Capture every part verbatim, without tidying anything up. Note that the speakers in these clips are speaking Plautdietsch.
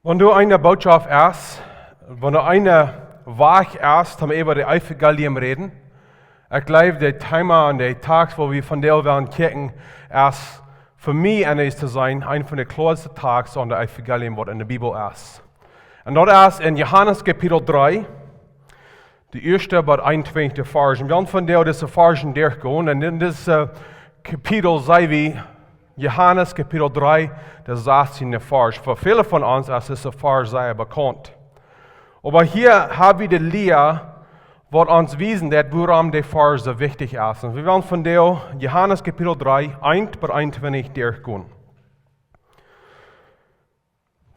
Wan doa eene Botschaft es, wan doa een Wajch es, daut wie äwa daut Evangelium räden, ekj jleew, daut Thema un de Text, wua wie vondoag wellen kjikjen, es fa mie, om ierlich to sennen, een von de kloaste Texten aun daut Evangelium, waut enne Bibel es. Un daut es en Johanes Kapitel dree, de ieeschte bat eenuntwintichste Varsch. Un wie wellen vondoag dise Varschen derchgonen. Un en dit, äh, Kapitel seenen wie Johanes Kapitel dree, de sastieende Varsch. Fa väle von ons es dise Varsch sea bekaunt. Oba hia ha wie de Lia, waut ons wiesen deit, wuarom de Varsch soo wichtich es. Un wie wellen vondoag Johanes Kapitel dree, eent bat eenuntwintich derchgonen.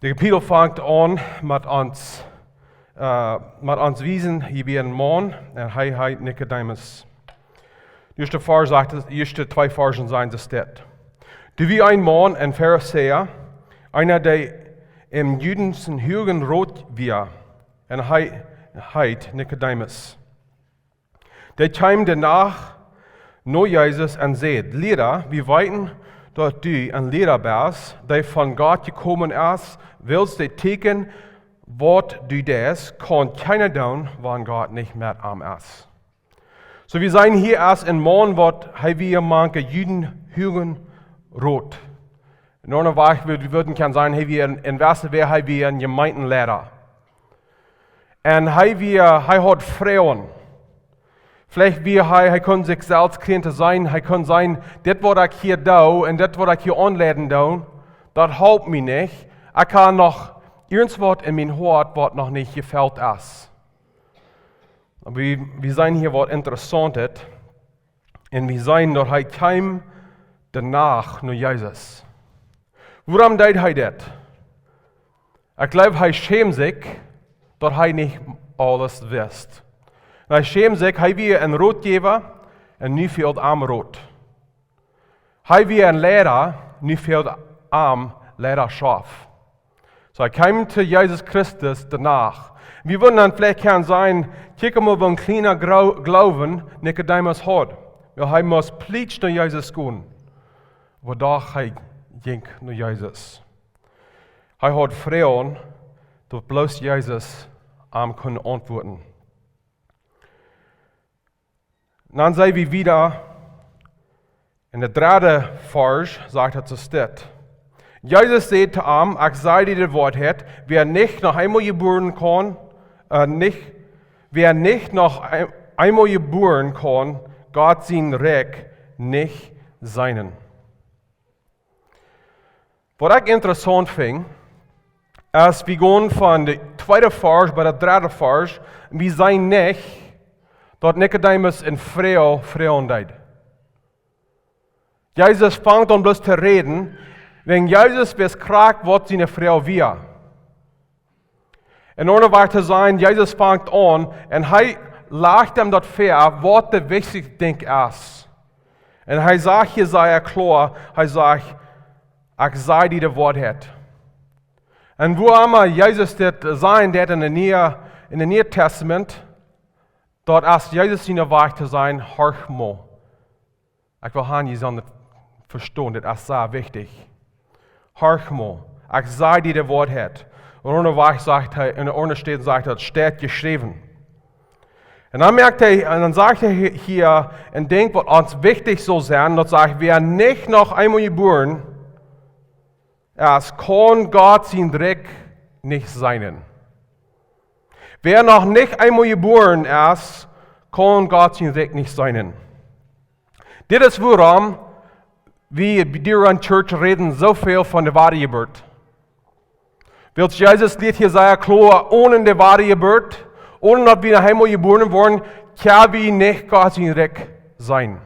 De Kapitel fangt aun met ons, äh, met ons wiesen, hia wia een Maun, un hee heet Nikodemus. De ieeschte Varsch sajcht, de ieeschte twee Varschen sent soo, steit: Doa wia een Maun, een Farisäa, eena, dee em judischen Huagen Rot wia, un hee heet Nikodemus. Dee kjeem de Nacht no Jesus un säd: Lera, wie weeten, daut du een Lera best, dee von Gott jekomen es, wiels de Tieekjen, waut du deist, kaun kjeena doonen, wan Gott nich met am es. Soo, wie seenen hia es een Maun, waut hee wia mank de Juden Huagen Rot. En aundre Wajch, wie, wie wudden kjennen sajen, hee wia en, en West wia hee wia een Jemeentenleida. Un hee wia, hee haud Froagen. Veleicht wia hee, hee kunn sikj selfst kjrieen to sennen, hee kunn sajen: Dit, waut ekj hia doo, un dit, waut ekj hia aunleiden doo, daut halpt mie nich. Ekj ha noch irjentwaut en mien Hoat, waut noch nich jefelt es. Oba wie, wie seenen hia waut Interessauntet. Un wie seenen, daut hee kjeem de Nacht no Jesus. Wuarom deed hee dit? Ekj jleew, hee schämd sikj, daut hee nich aules wist. Un hee schämd sikj, hee wia een Rotjäwa, un nu fäld am Rot. Hee wia een Leida, nu fäld am Leidaschoft. Soo, hee kjeem to Jesus Christus de Nacht. Wie wudden dan veleicht kjennen sajen: Kjikj mol, waut een kjliena Gro-, Gloowen Nikodemus haud. Wiels hee must plietsch no Jesus gonen. Oba doch, hee jinkj no Jesus. Hee haud Froagen, daut bloos Jesus am kunn auntwuaden. Dan seenen wie wieda en de dredde Varsch, sajcht et soo, steit: Jesus säd to am: Ekj saj die de Woarheit, wäa nich noch eemol jebuaren kaun, äh, nich, wäa nich noch een-, eemol jebuaren kaun, Gott sien Rikj nich seenen. Waut ekj interessaunt finj, es, wie gonen von de tweede Varsch bat de dredde Varsch, un wie seenen nich, daut Nikodemus eene Froag froagen deed. Jesus fangt aun bloos to räden, wäajen Jesus wist krakjt, waut siene Froag wia. En aundre Wieed to sajen, Jesus fangt aun un hee lajcht am daut väa, waut de wichtichste Dinkj es. Un hee sajcht hia sea kloa, hee sajcht: "Ekj saj die de Woarheit." Un woo emma Jesus dit sajen deed en de Niee, en de Niee Tastament, daut es Jesus sien Wajch to sajen: "Horch mol." Ekj well han, jie sellen daut vestonen, dit es sea wichtich. "Horch mol, ekj saj die de Woarheit." Un aundawäajes sajcht hee, en aundre Städen sajcht hee: "Daut steit jeschräwen." Un dan moakt hee, un dan sajcht hee hia een Dinkj, waut ons wichtich saul sennen, daut sajcht: "Wäa nich noch eemol jebuaren es, kaun Gott sien Rikj nich seenen." Wäa noch nich eemol jebuaren es, kaun Gott sien Rikj nich seenen. Dit es wuarom wie bie de Church räden soo väl von de Wadajeburt. Wiels Jesus lieet hia sea kloa, onen de Wadajeburt, onen daut wie noch eemol jebuaren woaren, kjenn wie nich Gott sien Rikj seenen.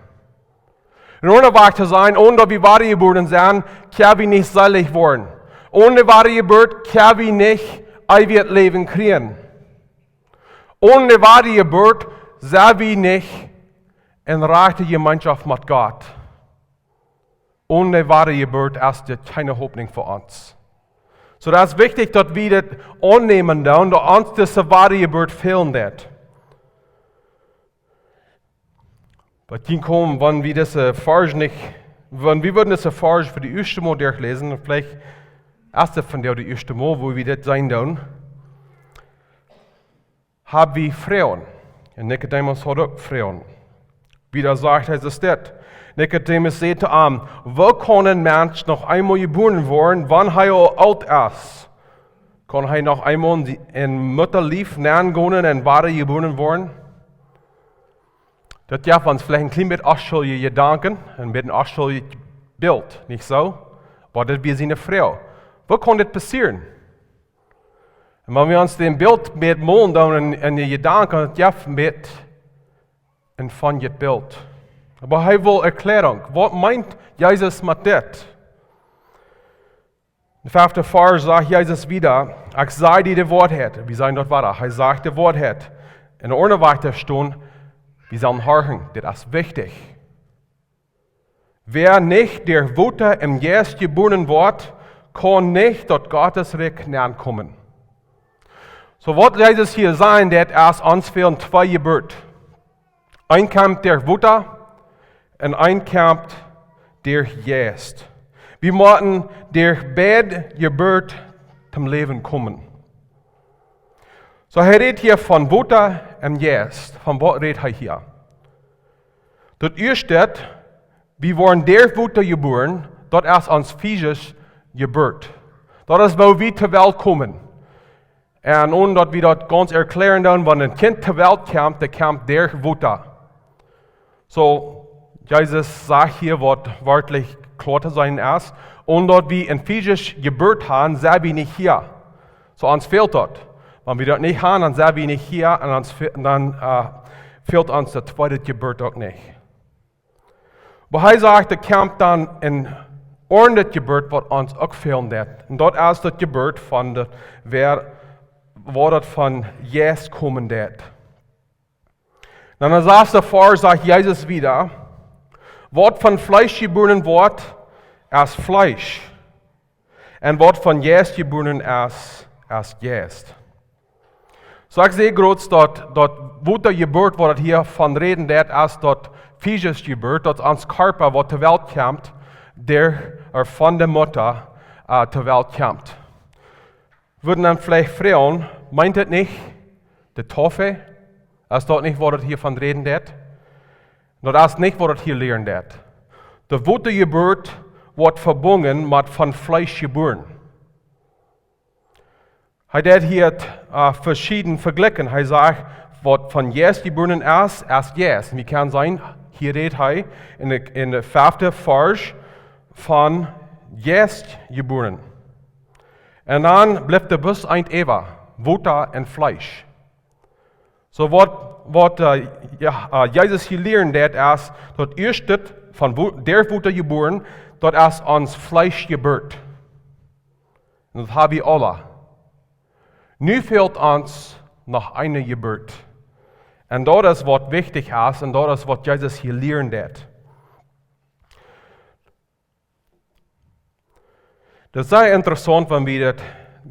En aundawäajes to sajen, onen daut wie wadajebuaren sent, kjenn wie nich seelich woaren. Onen de Wadajeburt kjenn wie nich eewjet Läwen kjrieen. Onen de Wadajeburt sent wie nich en rajchte Jemeenschoft met Gott. Onen de Wadajeburt es doa kjeene Hopninj fa ons. Soo, daut es wichtich, daut wie dit aunnämen doonen, daut ons dise Wadajeburt fälen deit. Waut hia kjemt, wan wie dise Varsch nich, wan wie wudden dise Varsch fa de ieeschte Mol derchläsen, veleicht Aus daut vondoag daut ieeschte Mol, wua wie dit seenen doonen, hab wie Froagen. Un Nikodemus haud uk Froagen. Wieda sajcht hee dit. Nikodemus säd to am: "Woo kaun een Mensch noch eemol jebuaren woaren, wan hee aul oolt es? Kaun hee noch eemol en Mutta Lief nengonen un wada jebuaren woaren?" Daut jeft ons veleicht een kjlien bät onschuldje Jedanken un een bät een onschuldjet Bilt, nich soo? Oba daut wia siene Froag. Woo kaun dit passieren? Un wan wie ons daut Bilt met molen doonen en, en de Jedanken, daut jeft met een von dit Bilt. Oba hee well Erklärung. Waut meent Jesus met dit? Em feften Varsch sajcht Jesus wieda: "Ekj saj die de Woarheit." Wie sajen daut wada. Hee sajcht de Woarheit. En de aundre Wajch to stonen, wie sellen horchen. Dit es wichtich. "Wäa nich derch Wota un Jeist jebuaren woat, kaun nich daut Gottes Rikj nenkomen." Soo waut Jesus hia sajen deit, es ons fält twee Jeburt. Eent kjemt derch Wota un eent kjemt derch Jeist. Wie motten derch beid Jeburt toom Läwen komen. Soo, hee rät hia von Wota un Jeist. Von waut rät hee hia? Daut ieeschte, wie woaren derch Wota jebuaren, daut es ons physische Jeburt. Daut es, woo wie to Welt komen. Un onen daut wie daut gaunz erkjläaren doonen, wan een Kjint to Welt kjemt, daut kjemt derch Wota. Soo, Jesus sajcht hia, waut werkjlich kloa to seenen es: "Onen daut wie eene physische Jeburt haben, sent wie nich hia." Soo, ons fält daut. Wan wie daut nich haben, dan sent wie nich hia un ons fe-, dan, äh, fält ons de tweede Jeburt uk nich. Oba hee sajcht, doa kjemt dan eene aundre Jeburt, waut ons uk fälen deit. Un daut es daut Jeburt von de, wäa, woo daut von Jeist komen deit. Dan em sasten Varsch sajcht Jesus wieda: "Waut von Fleesch jebuaren woat, es Fleesch. Un waut von Jeist jebuaren es, es Jeist." Soo, ekj saj krakjt daut, daut Wota Jeburt, waut daut hia von räden deit, es daut physische Jeburt, daut ons Kjarpa, waut to Welt kjemt, derch, äh, von de Mutta, äh, to Welt kjemt. Wudden dan veleicht froagen: "Meent daut nich de Taufe? Es daut nich, waut daut hia von räden deit?" Daut es nich, waut daut hia lieren deit. De Wota Jeburt woat vebungen met von Fleesch jebuaren. Hee deit hia, äh, veschieden vejlikjen. Hee sajcht, waut von Jeist jebuaren es, es Jeist. Un wie kjennen seenen, hia rät hee en de, en de feften Varsch von Jeist jebuaren. Un dan blift doa bloos eent äwa, Wota un Fleesch. Soo waut, waut, äh, jo, äh, Jesus hia lieren deit, es daut ieeschte von Wo-, derch Wota jebuaren, daut es ons Fleesch Jeburt. Un daut hab wie aula. Nu fält ons noch eene Jeburt. Un daut es, waut wichtich es, un daut es, waut Jesus hia lieren deit. Daut es sea interessaunt, wan wie daut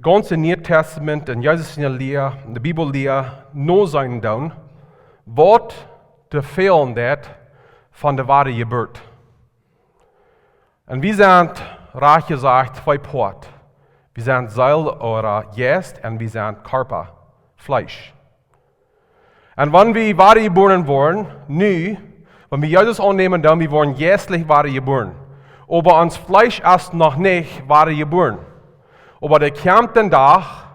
gaunze Niee Tastament un Jesus siene Lia, de Bibel Lia, noseenen doonen, waut doa fälen deit von de wada Jeburt. Un wie sent, rajcht jesajcht, twee Poat. Wie sent Seel ooda Jeist un wie sent Kjarpa, Fleesch. Un wan wie wada jebuaren woaren, nu, wan wie Jesus aunnämen, dan wie woaren jeistlich wada jebuaren. Oba ons Fleesch es noch nich wada jebuaren. Oba doa kjemt een Dach,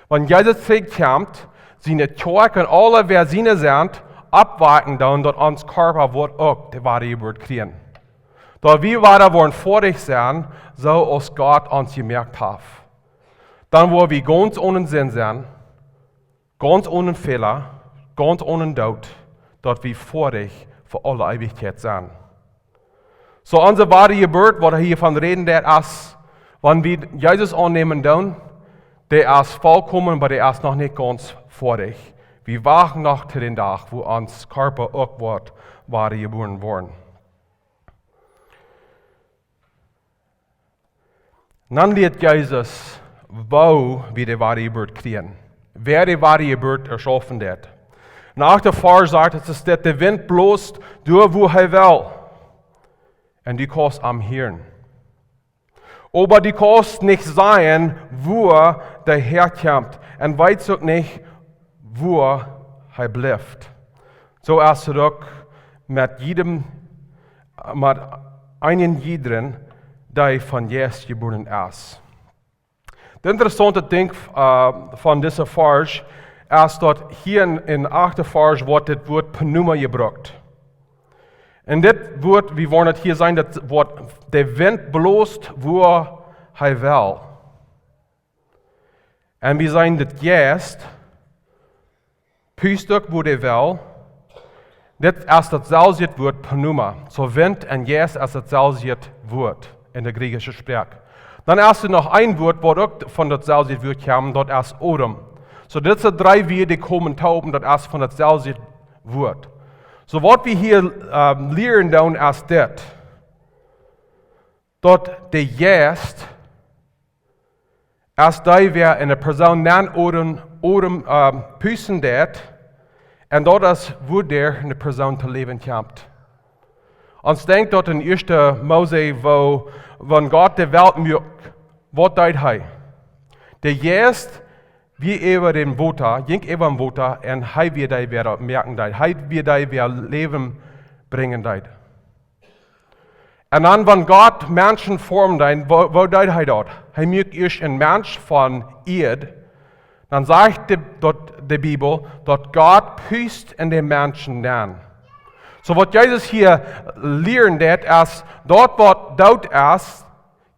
wan Jesus trigj kjemt, siene Kjoakj un aule, wäa siene sent, oppwakjen doonen, daut ons Kjarpa woat uk de wada Jeburt kjrieen. Daut wie wada woaren foadich sennen, soo aus Gott ons jemoakt haft. Dan woa wie gaunz onen Sind sennen, gaunz onen Fäla, gaunz onen Doot, daut wie foadich fa aule Eewichkjeit sent. Soo, onse wada Jeburt, waut hee hia von räden deit, es, wan wie Jesus aunnämen doonen, dee es volkomen, oba dee es noch nich gaunz foadich. Wie wachten noch to dän Dach, wua ons Kjarpa uk woat wada jebuaren woaren. Dan lieet Jesus, woo wie de wada Jeburt kjrieen. Wäa de wada Jeburt erschaufen deit. Em achten Varsch sajcht et, daut de Wint blost doa, wua hee well. Un du kaust am hieren. Oba du kaust nich sajen, wua dee häakjemt, un weetst uk nich, wua hee blift. Soo es et uk met jiedem, met eenen jiedren, dee von Jeist jebuaren es. Daut interessaunte Dinkj, äh, von dise Varsch es daut hia en, en achte Varsch woat dit Wuat Pneuma jebrukt. Un dit Wuat, wie woaren et hia seenen, daut Wuat, de Wint blost wua hee well. Un wie seenen daut Jeist, pust uk wua dee well. Dit es daut selwje Wuat Pneuma. Soo Wint un Jeist es daut selwje Wuat en de griechische Sproak. Dan es doa noch een Wuat, waut uk von daut selwje Wuat kjemt, daut es Odem. Soo dise dree Wieed, dee komen toop, daut es von daut selwje Wuat. Soo waut wie hia, ähm, lieren doonen es dit. Daut de Jeist es dee, waut eene Persoon nenn Odem, Odem, ähm, pusten deit, un daut es, wua dee eene Persoon to Läwen kjemt. Ons denkjt daut en ieeschte Mose, wua, wan Gott de Welt muak, waut deed hee? De Jeist wia äwa däm Wota, jinkj äwa däm Wota, un hee wia dee, waut daut moaken deed. Hee wia dee, waut Läwen brinjen deed. Un dan, wan Gott Menschen formen deed, woo, woo deed hee daut? Hee muak ieescht een Mensch von Ieed. Dan sajcht de, daut, de Bibel, daut Gott pust en dän Menschen nenn. Soo waut Jesus hia lieren deit, es, daut waut doot es,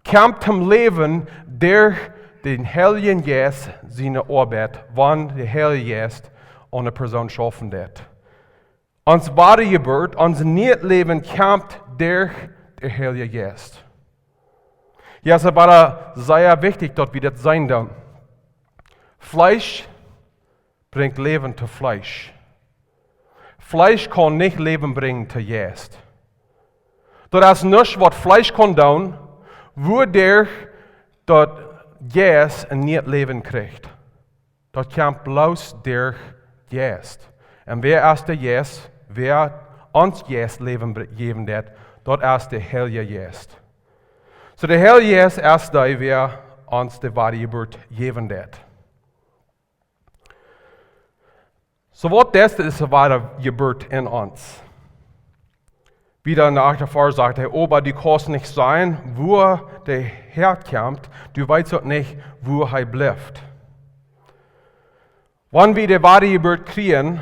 kjemt toom Läwen derch dän Heiljen Jeist siene Oabeit, wan de Heilje Jeist aun eene Persoon schaufen deit. Ons Wadajeburt, ons nieet Läwen kjemt derch dän Heiljen Jeist. Jo, es wada sea wichtich, daut wie daut seenen doonen. Fleesch brinjt Läwen to Fleesch. Fleesch kaun nich Läwen brinjen to Jeist. Daut es nuscht, waut Fleesch kaun doonen, wuaderch daut Jeist een nieet Läwen kjricht. Daut kjemt bloos derch Jeist. Un wäa es de Jeist? Wäa ons Jeist Läwen br-, jäwen deit, daut es de Heilje Jeist. Soo de Heilje Jeist es dee, waut ons de Wadajeburt jäwen deit. Soo waut es dise Wadajeburt en ons? Wieda en de achte Varsch sajcht hee, oba du kaust nich sajen, wua dee häakjemt, du weetst uk nich, wua hee blift. Wan wie de Wadajeburt kjrieen,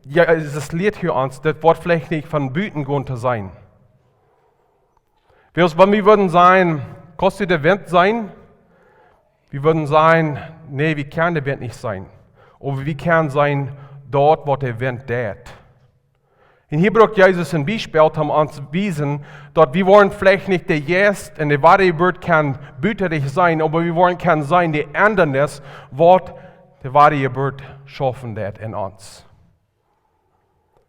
jo, et es, lieet hia ons, daut woat veleicht nich von buten gonen to seenen. Wiels wan wie wudden sajen, kaust du de Wint seenen? Wie wudden sajen, nä, wie kjennen de Wint nich seenen. Oba wie kjennen seenen, daut waut de Wint deit. Un hia brukt Jesus een Biespel, om ons to wiesen, daut wie woaren veleicht nich de Jeist un de Wadajeburt kjennen buta nich seenen, oba wie woaren kjennen seenen de Endanis, waut de Wadajeburt schaufen deit en ons.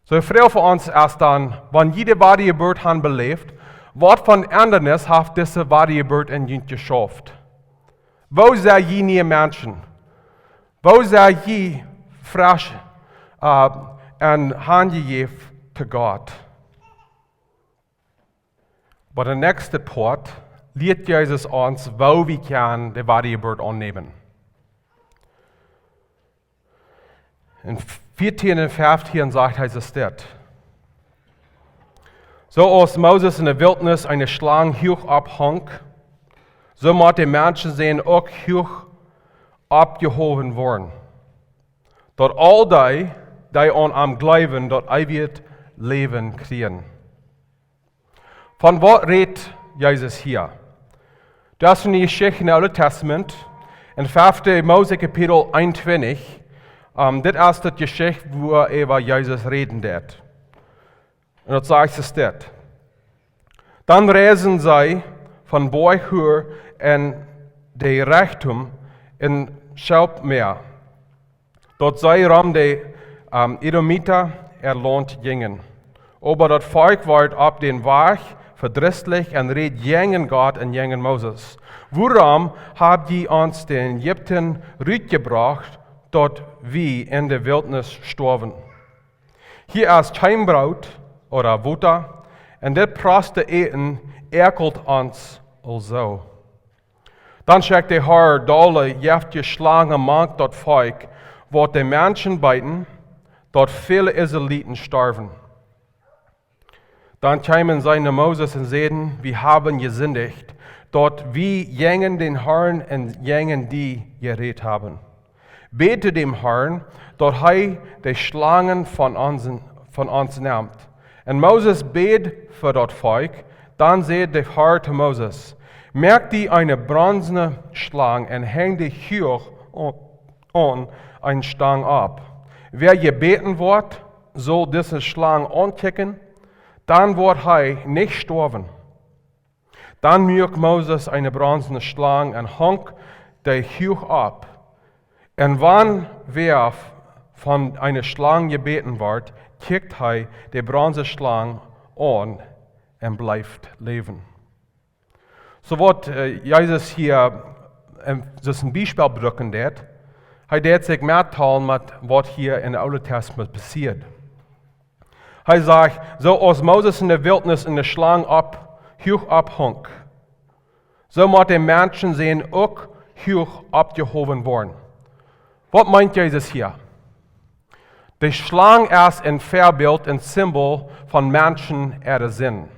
Soo, de Froag fa ons es dan, wan jie de Wadajeburt han beläft, waut fa Endanis haft dise Wadajeburt en junt jeschauft? Woo sent jie niee Menschen? Woo sent jie fresch, äh, un hanjejäft to Gott? Oba de näakjste Poat lieet Jesus ons, woo wie kjennen de Wadajeburt aunnämen. En vieetieen un feftieen sajcht hee dit: Soo aus Moses en de Wiltnis eene Schlang huach opphunk, soo mott de Menschensän uk huach oppjehowen woaren, daut aul dee, dee aun am jleewen, daut eewje Läwen kjrieen. Von waut rät Jesus hia? Daut es eene Jeschicht em Oolen Tastament, en fefte Mose Kapitel eenuntwintich. Ähm, dit es de Jeschicht, wua äwa Jesus räden deit. Un daut sajcht soo dit: Dan reisden see von Boajch Hor en de Rechtunk en Schelpmäa, daut see rom de, ähm, Edomiten äa Launt jinjen. Oba daut Volkj wort opp dän Wajch vedrisslich un räd jäajen Gott un jäajen Moses: Wuarom hab jie ons ut Ägipten rutjebrocht, daut wie en de Wiltnis stoawen? Hia es kjeen Broot ooda Wota, un dit proste Äten äakjelt ons aulsoo. Dan schekjt de Har dolle jeftje Schlangen mank daut Volkj, waut de Menschen beeten, daut väle Israeliten storwen. Dan kjeemen see no Moses un säden: Wie haben jesindicht, daut wie jäajen dän Harn un jäajen die jerät haben. Bäd to däm Harn, daut hee de Schlangen von ons, von ons nemt. Un Moses bäd fa daut Volkj. Dan säd de Har to Moses: Moak die eene bronzne Schlang un henj dee huach aun, aun eene Stang opp. Wäa jebäten woat, saul dise Schlang aunkjikjen, dan woat hee nich stoawen. Dan muak Moses eene bronzne Schlang un hunk dee huach opp. Un wan wäa von eene Schlang jebäten woat, kjikjt hee de bronzne Schlang aun un blift läwen. Soo waut, äh, Jesus hia, ähm, aus een Biespel brucken deed, hee deed sikj mettalen met waut hia em Oolen Tastament passieet. Hee sajcht: Soo aus Moses enne Wiltnis eene Schlang opp, huach opp hunk, soo mott de Menschensän uk huach oppjehowen woaren. Waut meent Jesus hia? De Schlang es een Väabilt, een Simbol von Menschen äare Sind.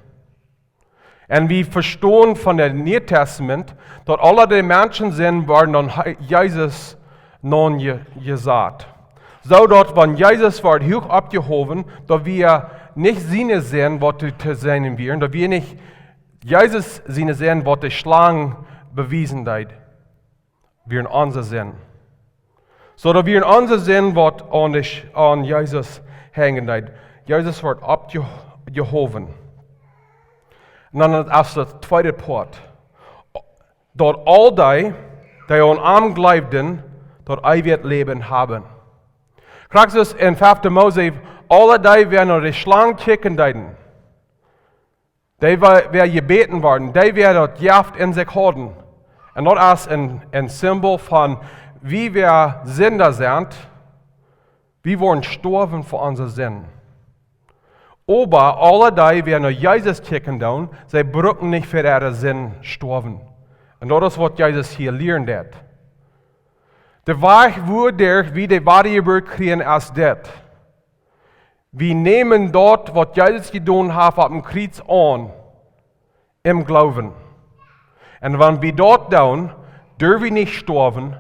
Un wie vestonen von daut Niee Tastament, daut aule de Menschensinn worden aun Je-, Jesus naunjesat. Soo daut, wan Jesus woat huach oppjehowen, daut wia nich siene Sind, waut to, to seenen wieren, daut wia nich Jesus siene Sind, waut de Schlang bewiesen deed, wieren onse Sind. Soo daut wieren onse Sind, waut aun de Sch-, aun Jesus henjen deed. Jesus woat oppjehowen. Un dan es daut tweede Poat, daut aul dee, dee aun am jleewden, daut eewje Läwen haben. Krakjt soo aus en fefte Mose, aule dee, wäa no de Schlang kjikjen deeden, dee wäa, wäa jebäten worden, dee wäa daut Jeft en sikj hauden. Un daut es een, een Simbol von, wie wäa Sinda sent, wie woaren stoawen fa onse Sind. Oba aule dee, wäa no Jesus kjikjen doonen, see brucken nich fa äare Sind stoawen. Un daut es waut Jesus hia lieren deed. De Wajch, wuaderch wie de Wadajeburt kjrieen, es dit: Wie nämen daut, waut Jesus jedonen haft, opp een Kjriez aun, em Gloowen. Un wan wie daut doonen, derw wie nich stoawen,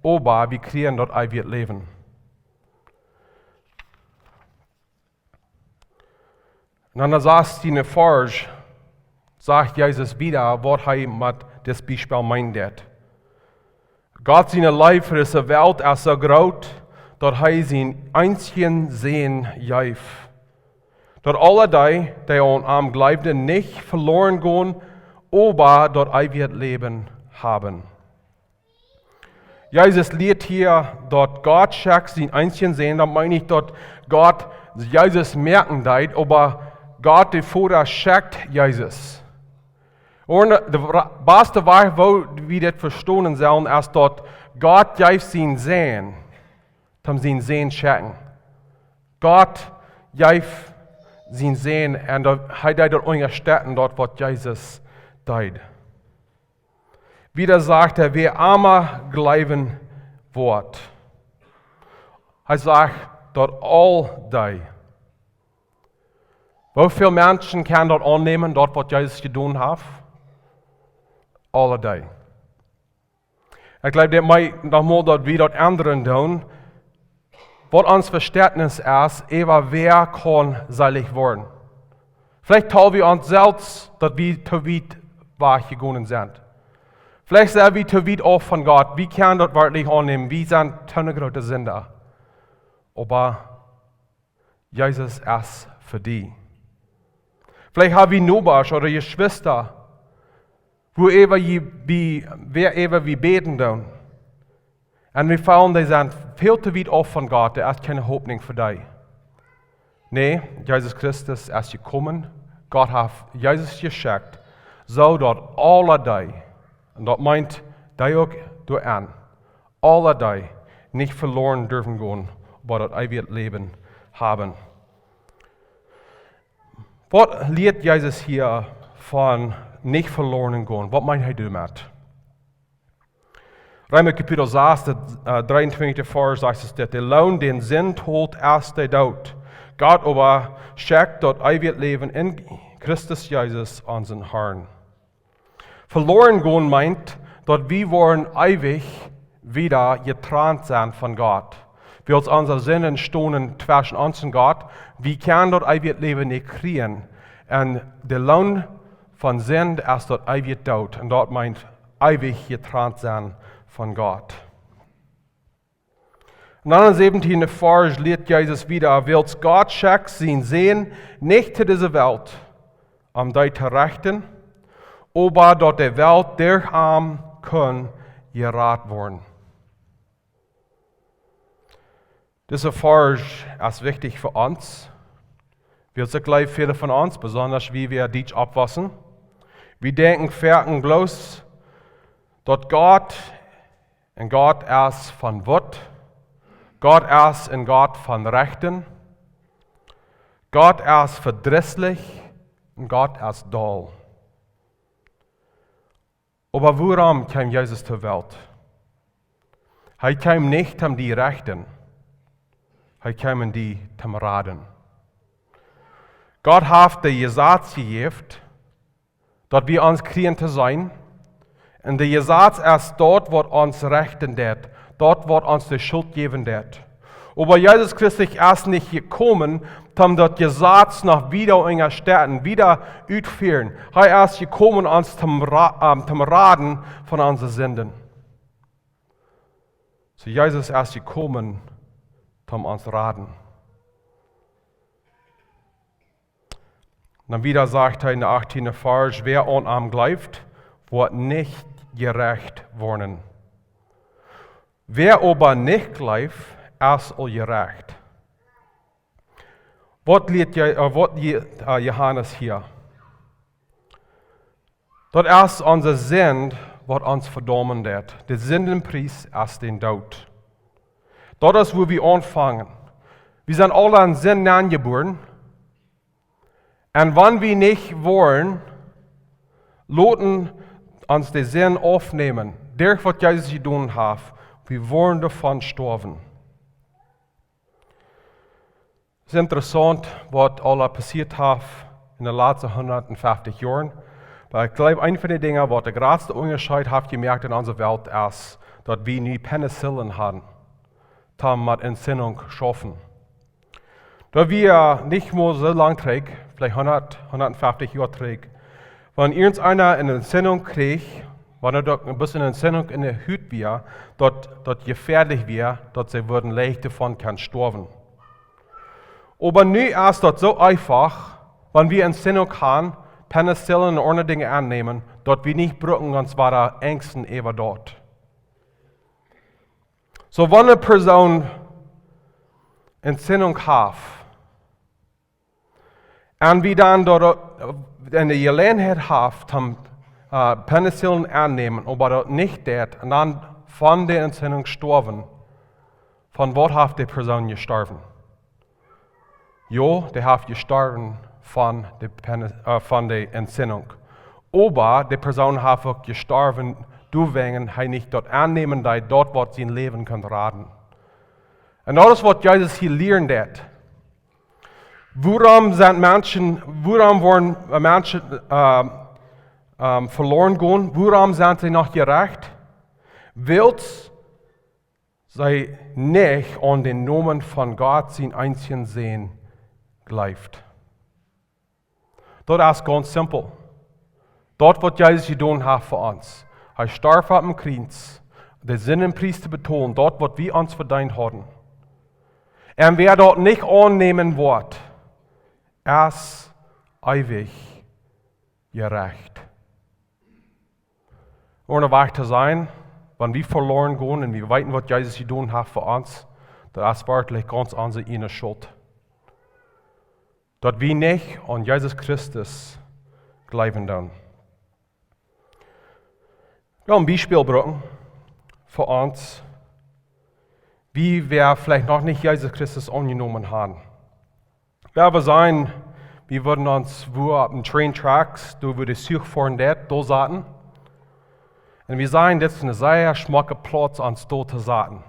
oba wie kjrieen daut eewje Läwen. Un dan aun de sastiende Varsch sajcht Jesus wieda, waut hee met dit Biespel meenen deed. Gott siene Leew fa dise Welt es soo groot, daut hee sienen eensjen Sän jeef, daut aule dee, dee aun am jleewden, nich veloren gonen, oba daut eewje Läwen haben. Jesus lieet hia, daut Gott schekjt sienen eensjen Sän. Daut meent nich, daut Gott Jesus moaken deed, oba Gott de Voda schekjt Jesus. Un de ra-, baste Wajch, woo wie dit vestonen sellen, es daut Gott jeef sienen Sän, toom sienen Sän schekjen. Gott jeef sienen Sän un daut, hee deed daut unjastetten, daut waut Jesus deed. Wieda sajcht hee, wäa aun am jleewen woat. Hee sajcht, daut aul dee. Woo väl Menschen kjennen daut aunnämen, daut waut Jesus jedonen haft? Aule dee. Ekj jleew, daut mott noch mol, daut wie daut endren doonen, waut ons Veständnis es, äwa wäa kaun seelich woaren. Veleicht tol wie ons selfst, daut wie too wiet wajch jegonen sent. Veleicht sent wie too wiet auf von Gott. Wie kjennen daut werkjlich aunnämen. Wie sent too ne groote Sinda. Oba Jesus es fa die. Veleicht hab wie Nobasch ooda Jeschwista, wuaäwa wie, wie, wäaäwa wie bäden doonen. Un wie feelen, dee sent väl too wiet auf von Gott, doa es kjeene Hopninj fa dee. Nä, Jesus Christus es jekomen, Gott haft Jesus jeschekjt, soo daut aule dee, un daut meent dee uk doaraun, aule dee nich veloren derwen gonen, oba daut eewje Läwen haben. Waut lieet Jesus hia von nich veloren gonen? Waut meent hee doamet? Reema Kapitel sas, de, äh, dreeuntwintichste Varsch, sajcht et: "De Loon, dän Sind tolt, es de Doot. Gott oba schekjt daut eewje Läwen en Christus Jesus, onsen Harn." Veloaren gonen meent, daut wie woaren eewich wieda jetrant sennen von Gott. Wiels onse Sinden stonen tweschen ons un Gott, wie kjennen daut eewje Läwen nich kjrieen. Un de Loon von Sind es daut eewje Doot. Un daut meent eewich jetrant sennen von Gott. Un dan em säwentieenden Varsch lieet Jesus wieda: "Wiels Gott schekjt sienen Sän nich to dise Welt, om dee to rechten, oba daut de Welt derch am kunn jerat woaren." Dise Varsch es wichtich fa ons. Wiels ekj jleew, väle von ons, besonda wie, wie dietsch oppwossen, wie denkjen foaken bloos, daut Gott een Gott es von Wut, Gott es een Gott von Rechten, Gott es vedrisslich un Gott es doll. Oba wuarom kjeem Jesus to Welt? Hee kjeem nich om die rechten, hee kjeem om die to raden. Gott haft de Jesaz jejäft, daut wie ons kjrieen to seenen. Un de Jesaz es daut, waut ons rechten deit, daut, waut ons de Schult jäwen deit. Oba Jesus Christus es nich jekomen, om daut Jesaz noch wieda unjastetten, wieda utfieren. Hee es jekomen, ons to ra-, ähm, to raden von onse Sinden. Soo, Jesus es jekomen, om ons raden. Dan wieda sajcht hee em achtieenden Varsch: "Wäa aun am jleeft, woat nich jerecht woaren. Wäa oba nich jleeft, es aul jerecht." Waut lieet Je-, äh, waut lieet, äh, Johanes hia? Daut es onse Sind, waut ons vedaumen deit. De Sindenpries es de Doot. Daut es, wua wie aunfangen. Wie sent aula en Sind nenjebuaren. Un wan wie nich woaren loten ons de Sind aufnämen, derch waut Jesus jedonen haft, wie woaren doavon stoawen. Es interessaunt, waut aula passieet haft en de latste hundatfeftich Joaren. Oba ekj jleew, eent von de Dinja, waut de jratste Unjascheet haft jemoakt en onse Welt, es, daut wie nu Penicillin haben, om met Entzündung schaufen. Daut wia nich mol soo lang trigj, veleicht hundat, hundatfeftich Joa trigj, wan irjenteena eene Entzündung kjrieech, wan doa een bät eene Entzündung en de Hut wia, daut, daut jefäadlich wia, daut see wudden leicht doavon kunnen stoawen. Oba nu es daut soo eefach, wan wie Entzündung haben, Penicillin un aundre Dinja aunnämen, daut wie nich brucken ons wada enjsten äwa daut. Soo, wan eene Persoon Entzündung haft, un wie dan doa, äh, de Jeläajenheit haben, äh, Penicillin aunnämen, oba daut nich deit, un dan von de Entzündung stoawen, von waut haft de Persoon jestorwen? Jo, dee haft jestorwen von de Peni-, äh, von de Entzündung. Oba de Persoon haft uk jestorwen, doawäajen hee nich daut aunnämen deed, daut waut sien Läwen kunn raden. Un daut es, waut Jesus hia lieren deed. Wuarom sent Menschen, wuarom woaren, äh, Menschen, äh, ähm, veloaren gonen? Wuarom sent see nich jerecht? Wiels see nich aun dän Nomen von Gott sienen eensjen Sän jleewen. Daut es gaunz simpel. Daut, waut Jesus jedonen haft fa ons. Hee storf opp dän Kjriez, de Sindenpries to betolen, daut, waut wie ons vedeent hauden. Un wäa daut nich aunnämen woat, es eewich jerecht. Om wahr to sennen, wan wie veloaren gonen un wie weeten, waut Jesus jedonen haft fa ons, daut es werkjlich gaunz onse ieejne Schult. Daut wie nich aun Jesus Christus jleewen doonen. Ekj well een Biespel brucken fa ons, woo wie veleicht noch nich Jesus Christus aunjenomen haben. Wie wudden sennen, wie wudden ons wua opp dän Train Tracks, doa wua de Zuch foaren deit, doa sitten. Un wie sajen, dit es een sea schmocka Plauz, ons doa to saten.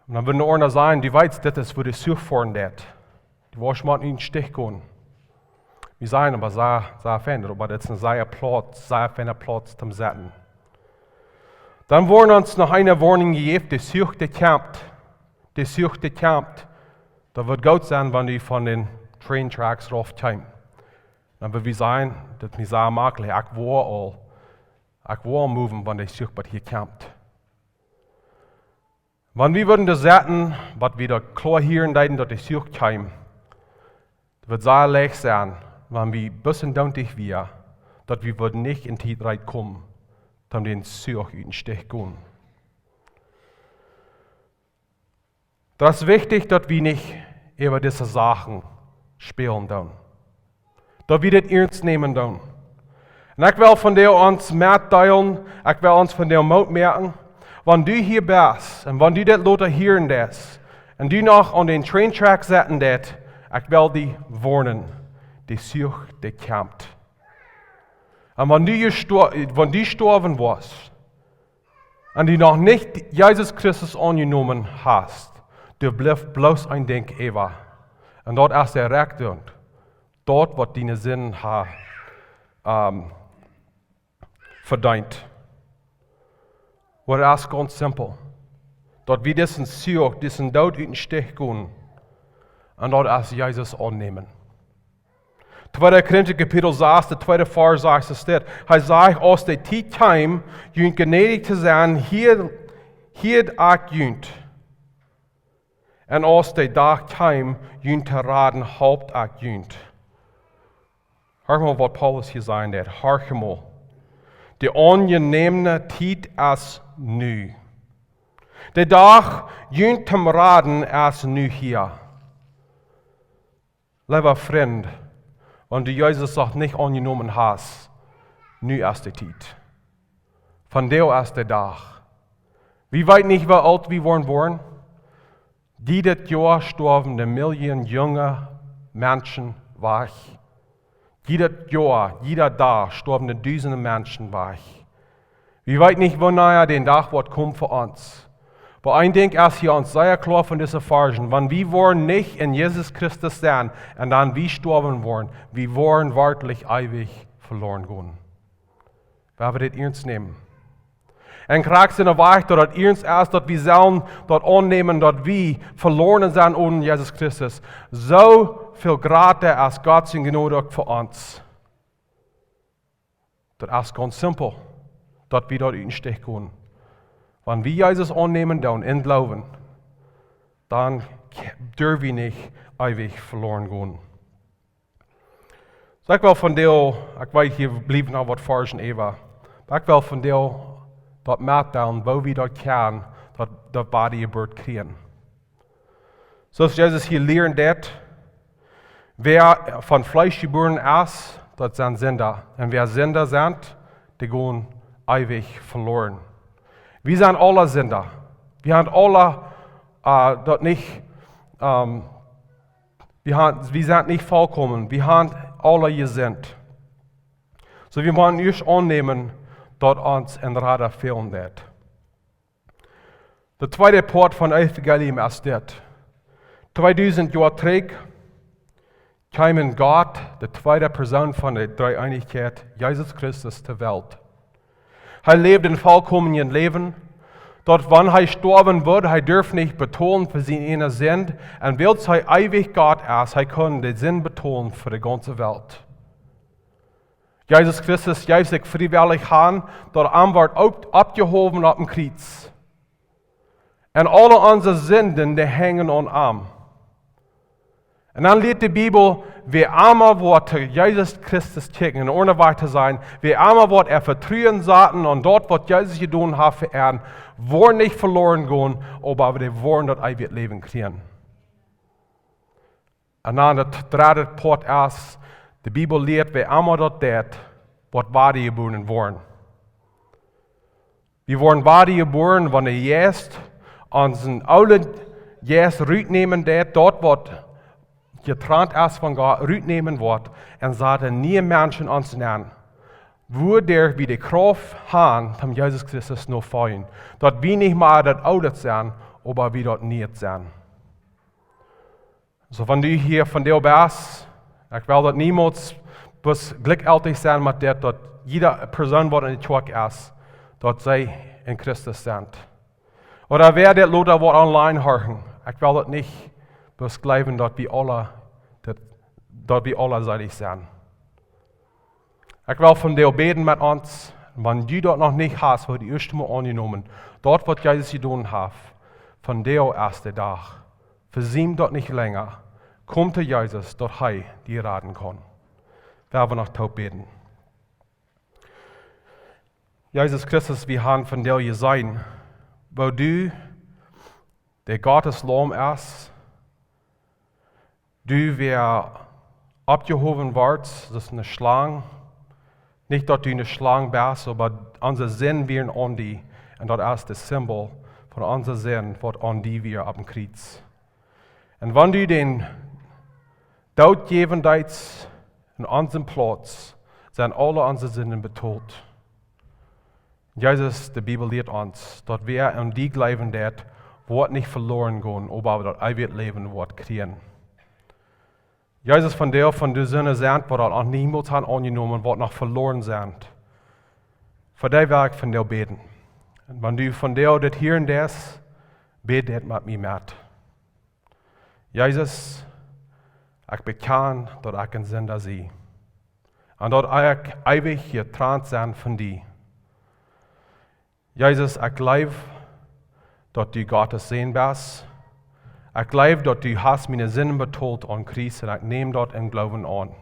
Un dan wudden de aundre sajen, du weetst, dit es wua de Zuch foaren deit. Du woascht mau en Stich gonen. Wie sajen, oba sea, sea fein, oba dit es een sea Plauz, sea feina Plauz toom sitten. Dan woat ons noch eene Woarnunk jejäft, de Zuch, dee kjemt. De Zuch, dee kjemt. Daut wudd goot sennen, wan du von dän Train Tracks rauf kjeemst. Dan wudd wie sajen, daut es nich soo mäajlich, ekj woa aul, ekj woa moven, wan de Zuch bat hia kjemt. Wan wie wudden doa sitten, waut wie doa kloa hieren deeden, daut de Zuch kjeem, daut wudd sea leicht sennen, wan wie bloos en doonlich wieren, daut wie wudden nich en Tiet reed komen, om dän Zuch ut dän Stich gonen. Daut es wichtich, daut wie nich äwa dise Sachen spälen doonen. Daut wie dit iernst nämen doonen. Un ekj well vondoag ons metdeelen, ekj well ons vondoag Moot moaken, wan du hia best un wan du dit lota hieren deist un du noch aun dän Train Track sitten deist, ekj well die woarnen, de Zuch, dee kjemt. Un wan du, jesto- wan du stoawen woascht, un du noch nich Jesus Christus aunjenomen hast, doa blift bloos een Dinkj äwa. Un daut es de Rechtunk, daut waut diene Sinden ha, ähm, vedeent. Oba daut es gaunz simpel. Daut wie disen Zuch, disen Doot ut dän Stich gonen. Un daut es Jesus aunnämen. Tweede Korinta Kapitel sas, de tweede Varsch sajcht, es dit. Hee sajcht, aus de Tiet kjeem, junt jnädich to sennen, hieed, hieed ekj junt. Un aus de Dach kjeem, junt to raden, holp ekj junt. Horch mol, waut Paulus hia sajen deed. Horch mol. De aunjenäme Tiet es nu. De Dach, junt toom raden, es nu hia. Leewa Frint, wan du Jesus noch nich aunjenomen hast, nu es de Tiet. Vondoag es de Dach. Wie weeten nich, woo oolt wie woaren woaren. Jiedet Joa stoawen de Millionen junge Menschen wajch. Jiedet Joa, jieda Dach stoawen de dusende Menschen wajch. Wie weeten nich, wanea dee Dach woat komen fa ons. Oba een Dinkj es hia ons sea kloa von dise Varschen. Wan wie woaren nich en Jesus Christus sennen un dan wie stoawen woaren, wie woaren werkjlich eewich veloaren gonen. Wie woaren dit iernst nämen. Un krakjt soo wajch daut daut iernst es, daut wie sellen daut aunnämen, daut wie veloaren sent onen Jesus Christus, soo väl jrata es Gott siene Jnod uk fa ons. Daut es gaunz simpel, daut wie doa ut dän Stich gonen. Wan wie Jesus aunnämen doonen em Gloowen, dan k-, derw wie nich eewich veloaren gonen. Soo, ekj well vondoag, ekj weet, hia bliewen noch waut Varschen äwa, oba ekj well vondoag daut metdeelen, woo wie daut kjennen, daut, daut Wadajeburt kjrieen. Soo aus Jesus hia lieren deed, wäa von Fleesch jebuaren es, daut sent Sinda. Un wäa Sinda sent, dee gonen eewich veloaren. Wie sent aula Sinda. Wie haben aula, äh, daut nich, ähm, wie haben, wie sent nich vollkomen. Wie haben aula jesindicht. Soo, wie motten ieescht aunnämen, daut ons een Rada fälen deed. De tweede Poat von Evangelium es dit. Tweedusend Joa trigj kjeem Gott, de tweede Persoon von de Dreeeenichkjeit, Jesus Christus, to Welt. Hee läwd een vollkomenet Läwen, daut wan hee stoawen wudd, hee durf nich betolen fa siene eene Sind, un wiels hee eewich Gott es, hee kunn de Sind betolen fa de gaunze Welt. Jesus Christus jeef sikj friewellich han, daut am wort opp-, oppjehowen opp een Kjriez. Un aule onse Sinden, dee henjen aun am. Un dan lieet de Bibel, wäa emma woat to Jesus Christus kjikjen, en Ordnunk to sennen, wäa emma woat äa Vetruen saten aun daut, waut Jesus jedonen haft fa an, woat nich veloaren gonen, oba dee woaren daut eewje Läwen kjrieen. Un dan daut dredde Poat es, de Bibel lieet, wäa emma daut deit, woat wadajebuaren woaren. Wie woaren wadajebuaren, wan de Jeist onsen oolen Jeist rutnämen deit, daut waut jetrant es von Gott, rutnämen woat, un sat een niea Mensch en ons aun. Wuaderch wie de Krauft han, om Jesus Christus nofoljen. Daut wie nich mea daut Oole sent, oba wie daut Niee sent. Soo, wan du hia vondoag best, ekj well daut niemols bloos jlikjjeltich sennen met dit, daut jieda Persoon waut enne Kjoakj es, daut see en Christus sent. Ooda wäa dit lota woat online horchen, ekj well daut nich bloos jleewen daut wie aula, daut, daut wie aula seelich sent. Ekj well vondoag bäden met ons, wan du daut noch nich hast, woo du daut ieeschte Mol aunjenomen, daut waut Jesus jedonen haft, vondoag es de Dach. Vesieem daut nich lenja. Komm to Jesus, daut hee die raden kaun. Wie woaren noch toop bäden. Jesus Christus, wie han vondoag jeseenen, woo du de Gottes Laum es, du wäa oppjehowen woascht, daut es ne Schlang. Nich daut du ne Schlang best, oba onse Sind wieren aun die. Un daut es daut Simbol von onse Sind, waut aun die wia opp dän Kjriez. Un wan du dän Doot jäwen deetst en onsen Plauz, sent aule onse Sinden betolt. Jesus, de Bibel lieet ons, daut wäa aun die jleewen deit, woat nich veloren gonen, oba daut eewje Läwen woat kjrieen. Jesus, vondoag, wan doa Sinda sent, waut daut noch niemols han aunjenomen, waut noch veloren sent, fa dee well ekj vondoag bäden. Un wan du vondoag dit hieren deist, bäd dit met mie met. Jesus, ekj bekjan daut ekj en Sinda sie. Un daut ekj eewich jetrant sie von die. Jesus, ekj jleew daut du Gottes Sän best. Ekj jleew daut du hast miene Sinden betolt aum Kjriez un ekj näm daut em Gloowen aun.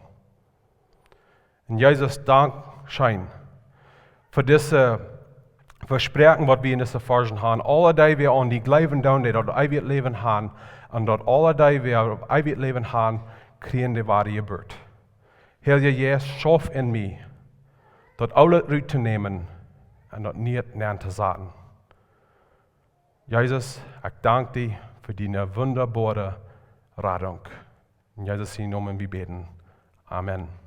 Un Jesus, dank scheen fa dise Vespräakjunk waut wie en dise Varschen han. Aule dee waut aun die jleewen doonen, dee daut eewje Läwen han. Un daut aule dee waut eewje Läwen han, kjrieen de Wadajeburt. Heilja Jeist, schauf en mie, daut Oole rut to nämen un daut Niee nenn to saten. Jesus, ekj dank die fa diene wundaboare Radunk. En Jesus sienen Nomen wie bäden. Amen.